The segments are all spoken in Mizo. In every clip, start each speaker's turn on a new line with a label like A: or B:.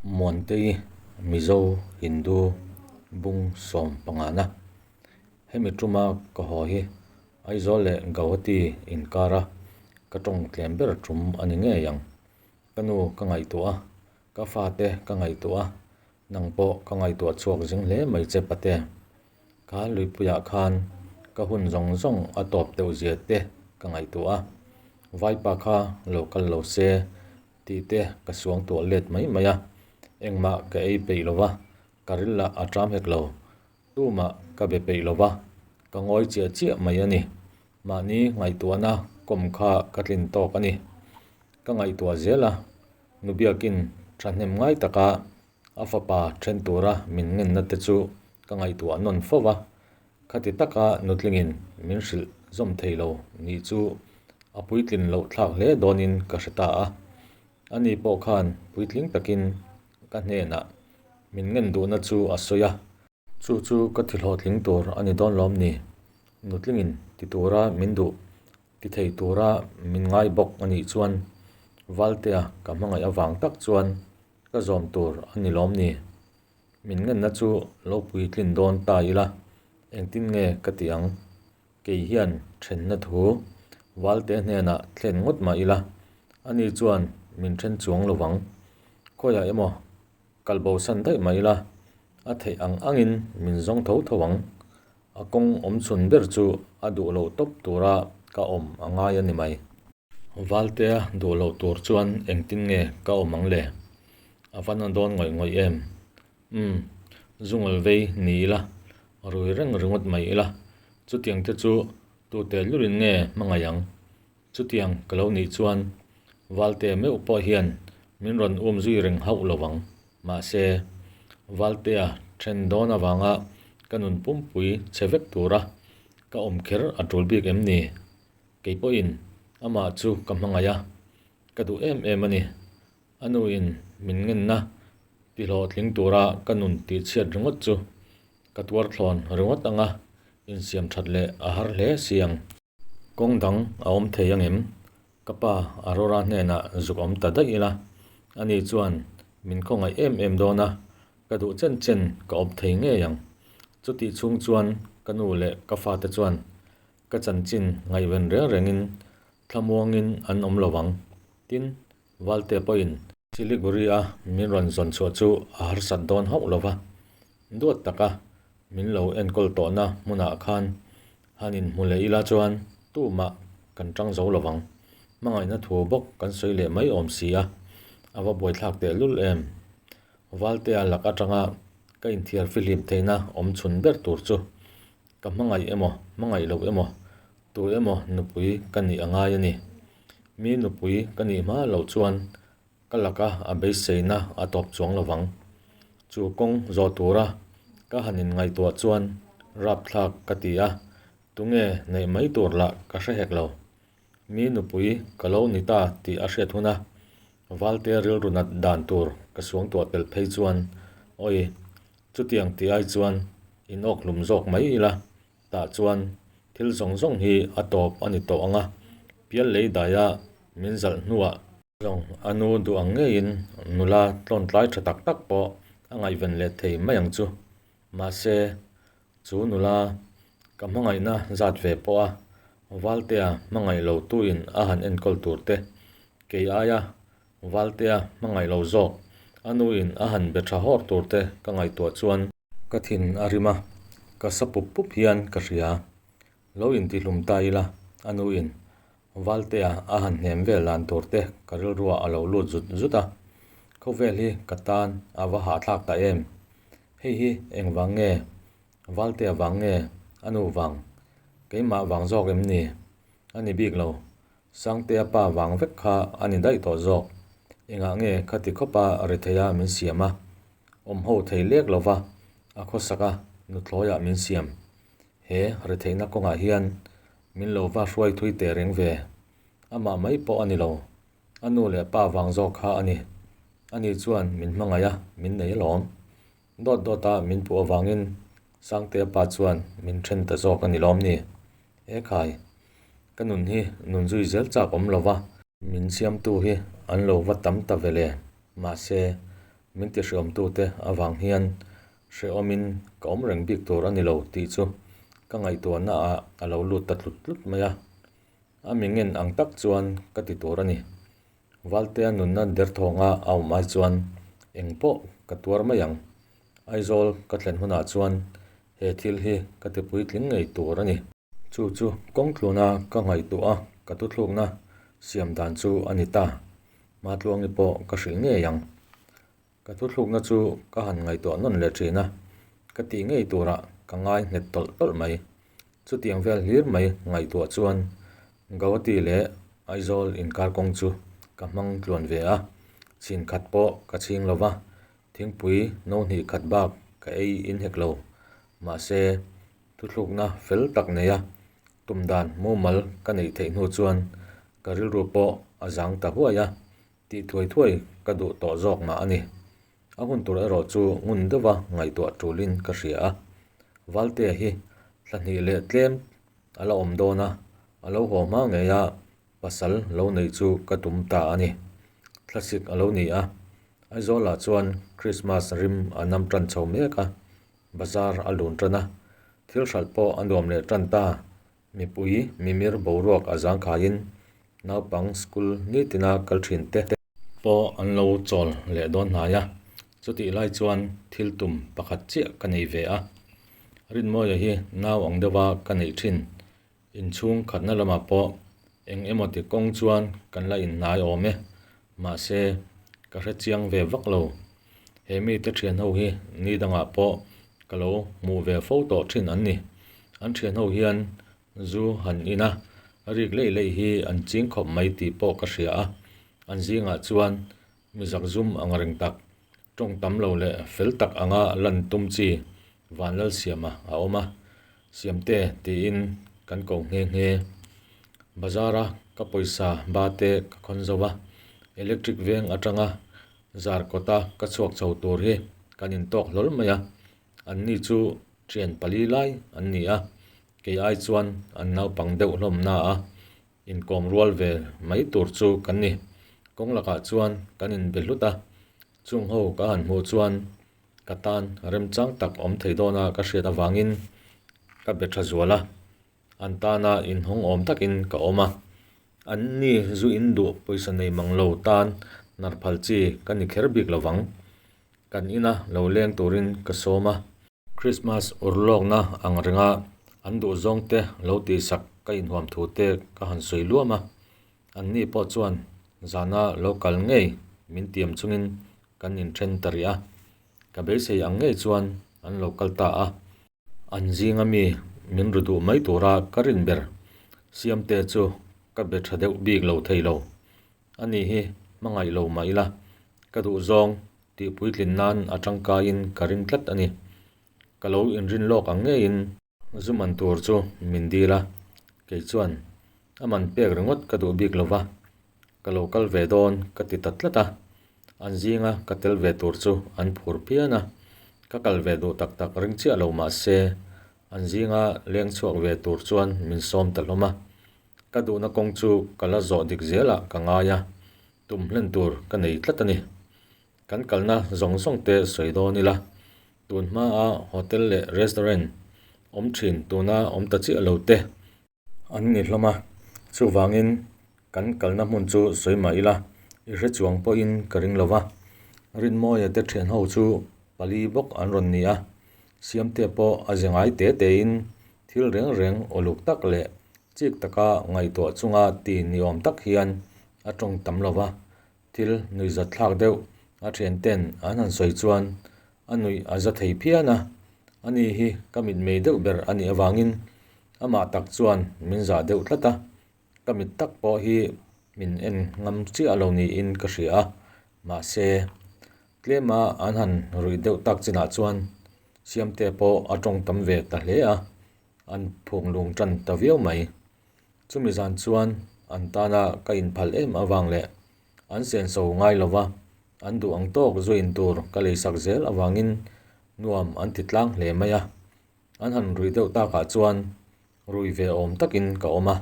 A: Muantei Mizo Hindu bung sawm pangana hemi tuma ka haw hi Aizawl leh Gauhati inkara ka tawng tlem ber tum a ni ngei ang. Ka nu ka ngaihtuah a, ka fate ka ngaihtuah a, nang pawh ka ngaihtuah chhuak zing hle mai che pate. Kha luipuiah khan ka hun zawng zawng a tawp deuh zia te ka ngaihtuah a, vaipa kha lo kal lo se tih te ka suang tuah let mai mai a, engmah ka ei peih lo va, ka ril lah a ṭam hek lo. Tumah ka be peih lo va, ka ngawi chiah chiah mai a ni. Mahni ngaihtuahna kawm kha ka tlin tawk a ni. Ka ngaihtuah zel a, nu biakin thahnem ngai taka a fapa then tura min ngenna te chu ka ngaihtuah nawn fo va, Khati taka nutlingin min hrilh zawm thei lo nih chu a puitlin loh thlak hle dawnin ka hre ta a. Ani pawh khan puitling takin ka hnenah min ngen duhna chu a sawi a. Chu chu ka thi hlawhtling tur a ni dawn lawm ni? Nutlingin ti tura min duh ti thei tura min ngai bawk a nih chuan Valtea ka hmangaih avang tak chuan ka zawm tur a ni lawm ni? Min ngenna chu lo puitlin dawn ta ila, engtin nge ka ti ang? Kei hian thenna thu Valte hnenah thlen ngawt mah ila, ani chuan min then chuang lo vang. Khawiah emaw kal bosan daih mah ila, a theih ang angin min zawng tho tho ang. A kawng awm chhun ber chu a duh lo tawp tura ka awm a ngai a ni mai. Valtea duh loh tur chuan engtin nge ka awm ang le? A va na dawn ngawih ngawih em? Umm, zungal vei ni ila, rui reng ringawt mai ila, chutiang te chu tute lurin nge hmangaih ang? Chutiang ka lo nih chuan Valtea meuh pawh hian min rawn um zui reng hauh lo vang. Mahse, Valtea then dawn avanga ka nun pumpui che vek tura ka awm kher a tul bik em ni? Kei pawhin amah chu ka hmangaih a, ka duh em em a ni. A nuin min ngenna tihlawhtling tura ka nun tihchhiat ringawt chu ka tuar thlawn ringawt anga insiam that leh a har hle si ang. Kawng dang a awm thei angem? Ka pa Aurora hnenah zuk awm ta daih ila, ani chuan min khawngaih em em dawn a, ka duh chen chen ka awm thei ngei ang. Chutih chhung chuan ka nu leh ka fate chuan Ka chanchin ngaihven reng rengin thlamuangin an awm lo vang. Tin, Valte pawhin. Siliguri-a min rawn zawn chhuah chu a harsat dawn hauh lo va. Duat taka min lo enkawl tawhna hmunah khan han inhmu leh ila chuan tumah kan tang zo lo vang. Hmangaihna thu bawk kan sawi leh mai awm si a, a va buaithlak tehlul em. Valtea lak atanga ka inthiar fihlim theihna awm chhun ber tur chu Ka hmangaih emaw, hmangaih loh emaw, tu emaw nupui ka nih a ngai a ni. Mi nupui ka nih hma loh chuan ka laka a beiseina a tawp chuang lo vang. Chu kawng zawh tura ka han inngaihtuah chuan rapthlak ka ti a, tunge neih mai tur lah ka hre hek lo. Mi nupui ka lo ni ta tih a hriat hun a, Valte rilru nat dan tur ka suangtuah tel phei chuan, Awi, chutiang tih ai chuan in awk hlum zawk mai ila, tah chuan thil zawng zawng hi a tawp a ni tawh ang a, pial lei daia min zalh hnuah zawng a nu duh ang ngeiin nula tlawn tlai tha tak tak pawh a ngaihven leh thei mai ang chu. Mahse, Chu nula ka hmangaihna zat ve pawh a, Valtea hmangaih lo tuin a han enkawl tur te, kei aia Valtea hmangaih lo zawk a nuin a han be tha hawr tur te ka ngaihtuah chuan ka thin a rim a, ka sa pup pup hian ka hria. Lo intihlum ta ila a nuin Valtea a han hnem vel dan tur te ka rilruah a lo lut zut zut a, khawvel hi ka tan a va hahthlak ta em? Hei hi engvang nge? Valtea vang nge? A nu vang? Keimah vang zawk em ni? A ni bik lo. Sangtea pa vang vek kha a ni daih tawh zawk. Engah nge khati khawpa retheia min siam a? Awm ho thei lek lova a khawsak a nuthlawiah min siam. He retheihna kawngah hian min lo va hruai thui teh reng ve. Amah mai pawh a ni lo. A nu leh pa vang zawk kha a ni. Ani chuan min hmangaih a, min nei alawm. Dawt dawta min puh avangin Sangtea pa chuan min then ta zawk a ni lawm ni? E khai, ka nun hi nun zui zel chak awm lo va. Min siamtu hi an lo va tam ta ve le. Mahse. Min tihriawmtute avang hian hrehawmin ka awm reng bik tur a ni lo tih chu ka ngaihtuahna ah a lo lut ta tlut tlut mai a. A mi ngen ang tak chuan ka ti tur a ni. Valtea nunna derthawnga a awm ai chuan eng pawh ka tuar mai ang. Aizawl ka thlen hunah chuan he thil hi ka ti puitling ngei tur a ni. Chu chu kawngtluna ka ngaihtuah a, ka thuthlukna siam dan chu a ni ta. Matluangi pawh ka hrilh ngei ang. Ka thuthlukna chu ka han ngaihtuah nawn leh thin a, ka tih ngei turah ka ngai nghet tawlh tawlh mai. Chutiang vel hlir mai ngaihtuah chuan Gauhati leh Aizawl inkar kawng chu ka hmang tluan ve a, chhin khat pawh ka chhing lo va, thingpui no hnih khat bak ka ei in hek lo. Mahse, thuthlukna fel tak neia tum dan mumal ka neih theih hnu chuan ka rilru pawh a zang ta huai a, Tih thuai thuai ka duh tawh zawk mah a ni. A hun tur erawh chu ngun deuha ngaihtuah tulin ka hria a. Valtea hi thla hnih leh tlem a la awm dawn a, a lo haw hma ngei a, pasal lo neih chu ka tum ta a ni. Thlasik a lo ni a, Aizawlah chuan Krismas rim a nam tan chho mek a, bazar a lun tan a, thil hralh pawh a nuam leh tan ta. Mipui mimir boruak a zangkhaiin naupang school nitina kal thin te pawh an lo chawl leh dawn hnai a, chutih lai chuan thil tum pakhat chiah ka nei ve a. Rinmawia hi nau ang deuha ka neih thin, inchhung khatna lamah pawh eng emaw ti kawng chuan kan la inhnai awm e, mahse ka hre chiang ve vak lo. He mite thian ho hi ni dangah pawh ka lo hmuh ve fo tawh thin an ni. An thian ho hian zu han in a, rik leih leih hi an ching khawp mai tih pawh ka hria a. An zingah chuan mi zakzum ang reng tak, tawng tam lo leh fel tak anga lan tum chi Vanlalsiama a awm a, Siamte tiin kan ko nghe nghe. Bazar-a ka pawisa ba te ka khawn zo a, electric veng atanga Zar kawta ka chhuak chho tur hi kan intawk hlawl mai a, anni chu thian pali lai an ni a, kei ai chuan an naupang deuh hlawm na a, inkawm rual ve mai tur chu kan ni. Kawng lakah chuan kan inbe hlut a, chung ho ka han hmuh chuan ka tan remchang tak awm thei dawna ka hriat avangin ka be tha zual a. An tana inhawng awm takin ka awm a, an ni zu in duh pawisa nei mang lo tan nar phal chi ka ni kher bik lovang. Kan ina lo leng turin ka sawm a. Christmas urlawkna ang renga an duh zawng te lo tihsak ka inhuam thu te ka han sawi luam a, an ni pawh chuan zana lo kal ngei min tiam chungin kan inthen ta rih a. Ka beisei ang ngei chuan an lo kal ta a. An zinga mi min ru duh mai tura ka rin ber Siamte chu ka be tha deuh bik lo thei lo. Ani hi hmangaih lo mah ila, ka duh zawng tih puitlin nan a tangkaiin ka ring tlat a ni. Ka lo inrin lawk ang ngeiin zu man tur chu min dil a, kei chuan a man pek ringawt ka duh bik lo va, ka lo kal ve dawn ka ti ta tlat a, an zinga ka tel ve tur chu an phur phian a, ka kal ve duh tak tak ring chiah lo mah se an zinga leng chhuak ve tur chuan min sawm ta hlawm a, ka duhna kawng chu ka la zawh dik zelah ka ngai a, tum hlen tur ka nei tlat a ni. Kan kalna zawng zawng te sawi dawn ila, tun hmaa hotel leh restaurant awm thin tuna awm ta chiah lo te, An ni hlawm a, chuvangin kan kalna hmun chu sawi mah ila, i hre chuang pawhin ka ring lo va. Rinmawia te thian ho chu pali bawk an rawn ni a, Siamtea pawh a ze ngai te tein thil reng reng awluk tak leh chik taka ngaihtuah chunga ti ni awm tak hian a tawng tam lo va, thil nuihzat thlak deuh a thian ten an han sawi chuan a nuih a za thei phian a, ani hi ka mitmei deuh ber a nih avangin amah tak chuan min zah deuh tlat a, ka mit tak pawh hi min en ngam chiah lo niin ka hria a, mahse tlema an han ruih deuh tak chinah chuan Siamte pawh a tawng tam ve ta hle a, an phunglung tan ta viau mai. Chumi zan chuan an tana ka inphal em avang leh an senso ngai lova an duh ang tawk zuin tur ka leisak zel avangin nuam an ti tlang hle mai a. An han rui deuh takah chuan rui ve awm takin ka awm a,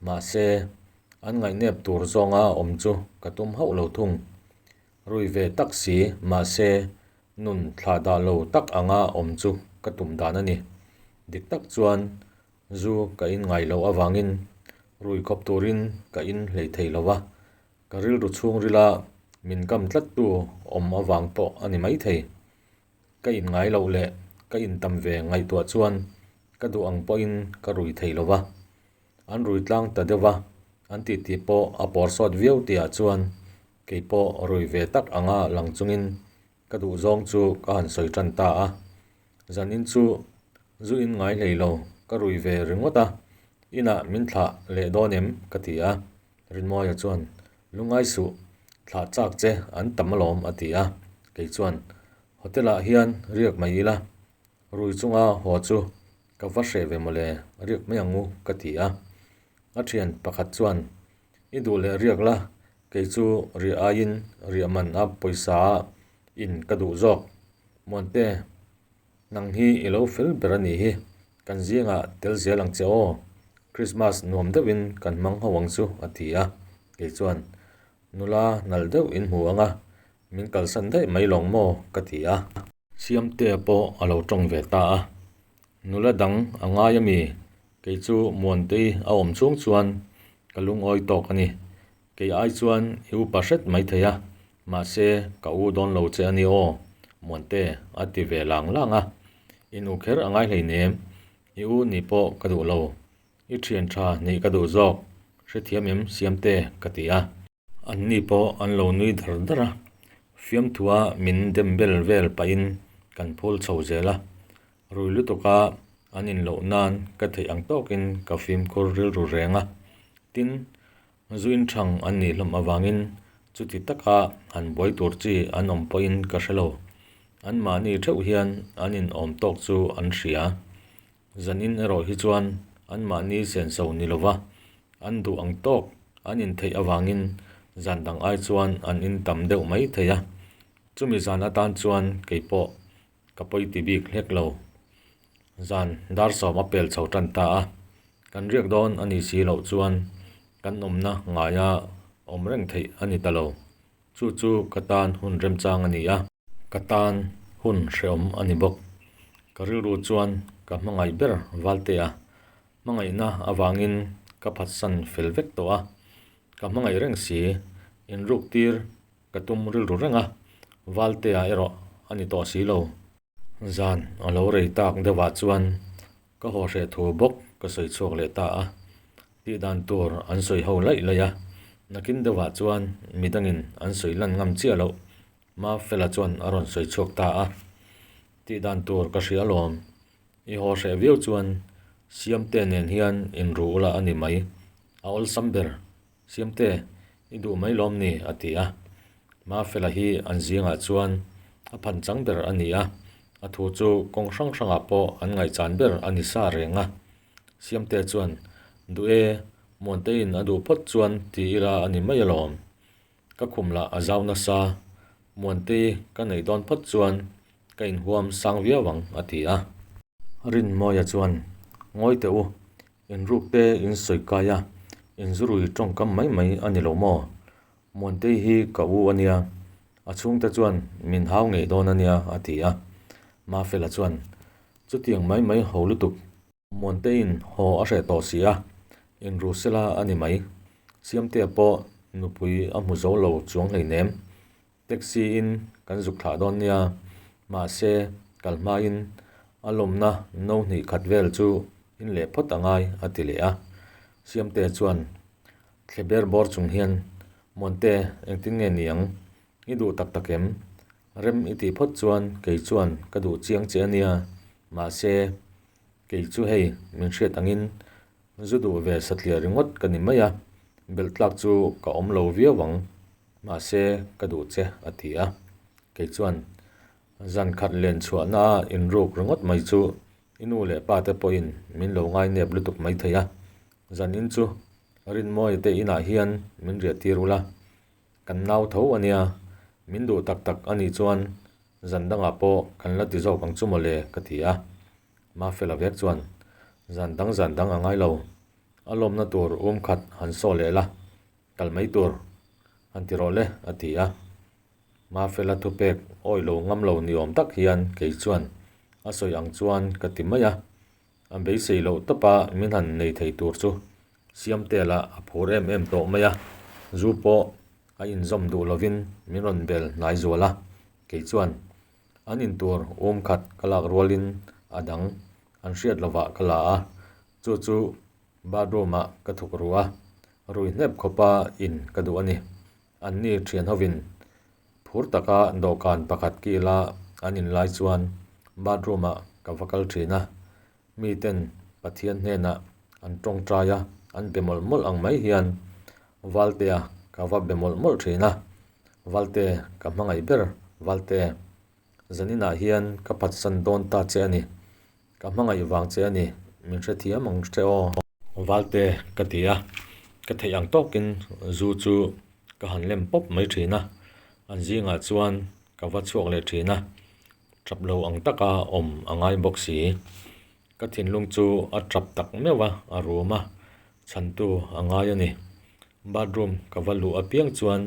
A: mahse an ngaihnep tur zawnga awm chu ka tum hauh lo thung. Rui ve tak si, mahse nun thlah dah lo tak anga awm chu ka tum dan a ni. Dik tak chuan zu ka in ngai loh avangin rui khawp turin ka in hlei thei lo va, ka rilru chhungrila min kam tlattu awm avang pawh a ni maithei. Ka in ngai loh leh ka in tam ve ngaihtuah chuan ka duh ang pawhin ka rui thei lo va. An rui tlang ta deuh va, an titi pawh a pawr sawt viau tihah chuan kei pawh rui ve tak anga lang chungin ka duh zawng chu ka han sawi tan ta a. Zanin chu zu in ngai hlei lo, ka rui ve ringawt a, inah min thlah leh dawn em? ka ti a. Rinmawia chuan, Lungngai suh, thlah chak che an tam alawm a ti a. Kei chuan, Hotel ah hian riak mai ila, rui chunga haw chu ka va hreh ve mawle, riak mai ang u ka ti a. A thian pakhat chuan, I duh leh riak la, kei chu riah aiin riah man a pawisa a in ka duh zawk. Muante, Nang hi i lo fel ber a nih hi, kan zingah tel zel ang che aw, Krismas nuam deuhin kan hmang ho ang chu a ti a, kei chuan nula nalh deuh in hmu ang a, min kalsan daih mai lawng maw ka ti a. Siamtea pawh a lo tawng ve ta a, nula dang a ngai a mi, kei chu Muantei a awm chhung chuan ka lungawi tawk a ni, Kei ai chuan i upa hret mai thei a, mahse ka u dawn lo che a ni aw, Muante a ti ve lang lang a. In u kher a ngai hleinem, i u nih pawh ka duh lo, i thian tha nih ka duh zawk, hrethiam em Siamte ka ti a. Anni pawh an lo nui dar dar a, fiamthua min dem bel vel pahin kan phul chho zel a, rui lutuka an inloh nan ka theih ang tawkin ka fimkhur rilru reng a, tin Zuin thang an nih hlawm avangin chuti taka han buai tur chi an awm pawhin ka hre lo. Anmahni theuh hian an inawm tawk chu an hria. Zanin erawh hi chuan anmahni senso ni lova an duh ang tawk an intheih avangin zan dang ai chuan an in tam deuh mai thei a. Chumi zan atan chuan kei pawh Ka pawi ti bik hlek lo. Zan Darsawm a pel chho tan ta a, kan riak dawn a ni si loh chuan kan awmna ngaia awm reng theih a ni ta lo. Chu chu ka tan hun remchang a ni a. Ka tan hun hrehawm a ni bawk. Ka rilru chuan ka hmangaih ber Valtea hmangaihna avangin ka phatsan fel vek tawh a, ka hmangaih reng si, inruk tir Ka tum rilru reng a, Valtea erawh a ni tawh si lo. Zan a lo rei tak deuhah chuan ka haw hreh thu bawk ka sawi chhuak leh ta a, tih dan tur an sawi ho laih laih a, nakin deuhah chuan midangin an sawi lan ngam chiah loh Mafela chuan a rawn sawi chhuak ta a, tih dan tur ka hria alawm, i haw hreh viau chuan Siamte nen hian inru ula a ni mai, a awlsam ber. Siamte, i duh mai lawm ni? a ti a. Mafela hi an zingah chuan a phan chang ber a ni a, a thu chu kawng hrang hrangah pawh an ngaihchan ber a ni sa reng a. Siamte chuan, Duh e, Muanteiin a duh phawt chuan ti ila a ni mai alawm. Ka khum lah a zau nasa, Muantei ka neih dawn phawt chuan ka inhuam sang viau ang, a ti a. Rinmawia chuan, Ngawi teh u, Inruk te in sawi kai a, inzurui tawngkam mai mai a ni lo maw? Muantei hi ka u a nia, a chhungte chuan min hau ngei dawn a nia a ti a. Mafela chuan, Chutiang mai mai ho lutuk. Muanteiin haw a hreh tawh si a, inru sela a ni mai. Siamtea pawh nupui a hmu zo lo chuang hleinem. Taxi in kan zuk thlah dawn nia, mahse kal hmain a lawmna no hnih khat vel chu in leh phawt a ngai a ti leh a. Siamte chuan thle ber bawr chung hian, Muante, engtin nge ni ang? I duh tak tak em? Rem i tih phawt chuan kei chuan ka duh chiang che a nia, mahse kei chu hei min hriat angin zu duh ve satliah ringawt ka ni mai a, belh tlak chu ka awm lo viau ang. Mahse, ka duh che, a ti a. Kei chuan, Zan khat len chhuahna a inruk ringawt mai chu i nu leh pa te pawhin min lo ngainep lutuk mai thei a. Zan in chu Rinmawia te inah hian min riah tir ula, kan nau tho a nia, min duh tak tak a nih chuan zan dangah pawh kan la ti zawk ang chu mawle, ka ti a. Mafela vek chuan, Zan dang zan dang a ngai lo, a lawmna tur um khat han saw leh la, Kal mai tur, han ti rawh le, a ti a. Mafela thupek awi lo ngam lo ni awm tak hian kei chuan a sawi ang chuan ka ti mai a. A beisei loh tawpa min han nei thei tur chu Siamtela a phur em em tawh mai a, zu pawh a inzawm duh lovin min rawn bel hnai zual a, kei chuan an intur um khat ka lak rualin a dang an hriat lovah ka la a, chu chu bathroom ah ka thuk ru a, rui hnep khawpa in ka duh a ni. Anni thian hovin phur taka dawhkan pakhat kila an in lai chuan bathroom ah ka va kal thin a, miten Pathian hnenah an tawngtai a, an be mawlh mawlh ang mai hian Valtea ka va be mawlh mawlh thin a, Valte ka hmangaih ber Valte, zaninah hian ka phatsan dawn ta che a ni. Ka hmangaih vang che a ni, min hrethiam ang che aw. Valte ka ti a, ka theih ang tawkin zu chu ka han lem pawp mai thin a, an zingah chuan ka va chhuak leh thin a, tap lo ang taka awm a ngai bawk si. Ka thinlung chu a tap tak meuh a, a rum a, chhantu a ngai a ni. Bathroom ka va luh apiang chuan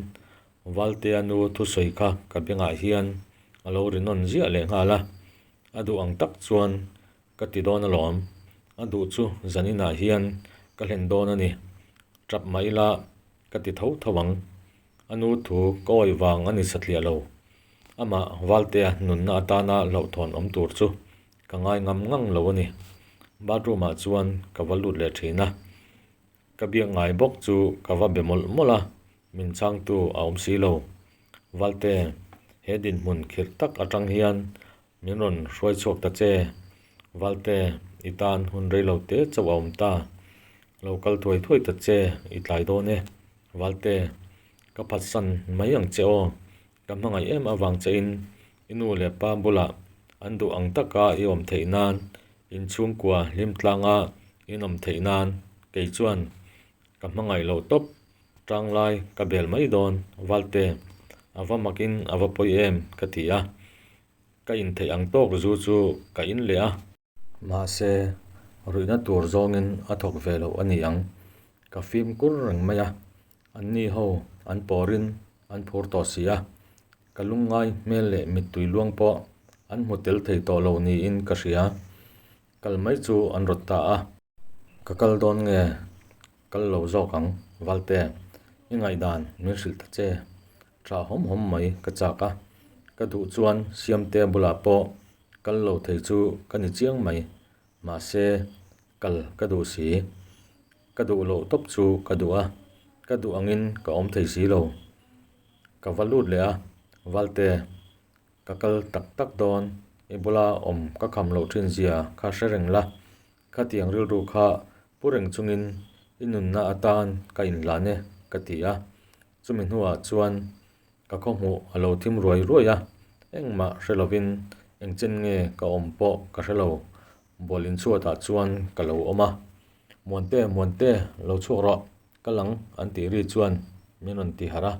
A: Valtea nu thusawi kha ka bengah hian a lo ri nawn ziah leh nghal a, A duh ang tak chuan ka ti dawn alawm. A duh chu zaninah hian ka hlen dawn a ni. Tap mah ila ka ti tho tho ang. A nu thu ka awih vang a ni satliah lo. Amah Valtea nunna atana hlauhthawn awm tur chu ka ngai ngam ngang lo a ni. Bathroom ah chuan ka va lut leh thin a. Ka biak ngai bawk chu ka va be mawlh mawlh a, min chhangtu a awm si lo. Valte, he dinhmun khirh tak atang hian min rawn hruai chhuak ta che. Valte, i tan hun rei lo te chauh a awm ta. Lo kal thuai thuai ta che, i tlai dawn e. Valte, ka phatsan mai ang che aw. Ka hmangaih em avang chein i nu leh pa bulah an duh ang taka i awm theih nan, inchhungkua hlim tlanga in awm theih nan kei chuan ka hmangaih loh tawp tanglai ka bel mai dawn Valte, a va makin a va pawi em ka ti a, ka intheih ang tawk zu chu ka in leh a. Mahse, ruihna tur zawngin a thawk ve loh a ni ang. Ka fim kur reng mai a, anni ho an pawrin an phur tawh si a, ka lungngai hmel leh mittui luang pawh an hmu tel thei tawh lo niin ka hria. Kal mai chu an rawt ta a. Ka kal dawn nge? Kal lo zawk ang, Valte. I ngaihdan min hrilh ta che. Tha hawm hawm mai ka chak a, ka duh chuan Siamtea bulah pawh kal lo thei chu ka ni chiang mai, mahse kal ka duh si. Ka duh loh tawp chu ka duh a, ka duh angin ka awm thei si lo. Ka va lut leh a, Valte, ka kal tak tak dawn, i bula awm ka kham loh thin zia kha hre reng la, Khatiang rilru kha pu reng chungin i nunna atan ka inhlan e ka ti a, chumi hnuah chuan ka khawhmuh a lo thim ruai ruai a, engmah hre lovin engchen nge ka awm pawh ka hre lo, bual inchhuatah chuan ka lo awm a, Muante, Muante, lo chhuak rawh, ka lang an tih ri chuan min rawn ti harh a,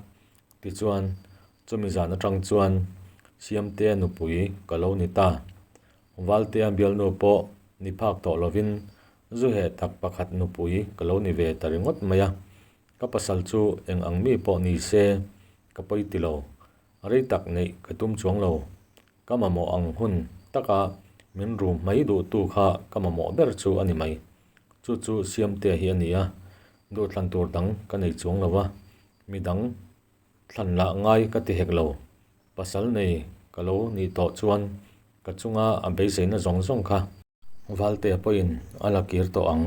A: tichuan chumi zan atang chuan Siamtea nupui ka lo ni ta. Valtea bialnu pawh ni phak tawh lovin zu heh tak pakhat nupui ka lo ni ve ta ringawt mai a, ka pasal chu eng ang mi pawh ni se ka pawi ti lo, rei tak neih ka tum chuang lo, ka mamawh ang hun taka min rum mai duhtu kha ka mamawh ber chu a ni mai. Chu chu Siamtea hi a ni a, duhthlan tur dang ka nei chuang lo a, midang Thlan lah ngai ka ti hek lo. Pasal nei ka lo nih tawh chuan ka chunga a beiseina zawng zawng kha. Valtea pawhin a la kir tawh ang,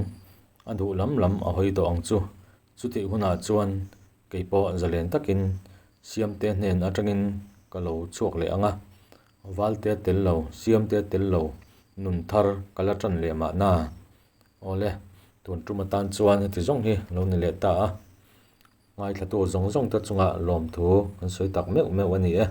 A: a duh lam lam a hawi tawh ang chu. Chutih hunah chuan kei pawh zalen takin Siamte hnen atangin ka lo chhuak leh ang a, Valtea tel lo, Siamte tel lo nun thar ka la tan leh mahna. Awle, tun tum atan chuan heti zawng hi lo ni leh ta a. Ngaithlatu zawng zawng te chungah lawmthu kan sawi tak meuh meuh a ni e.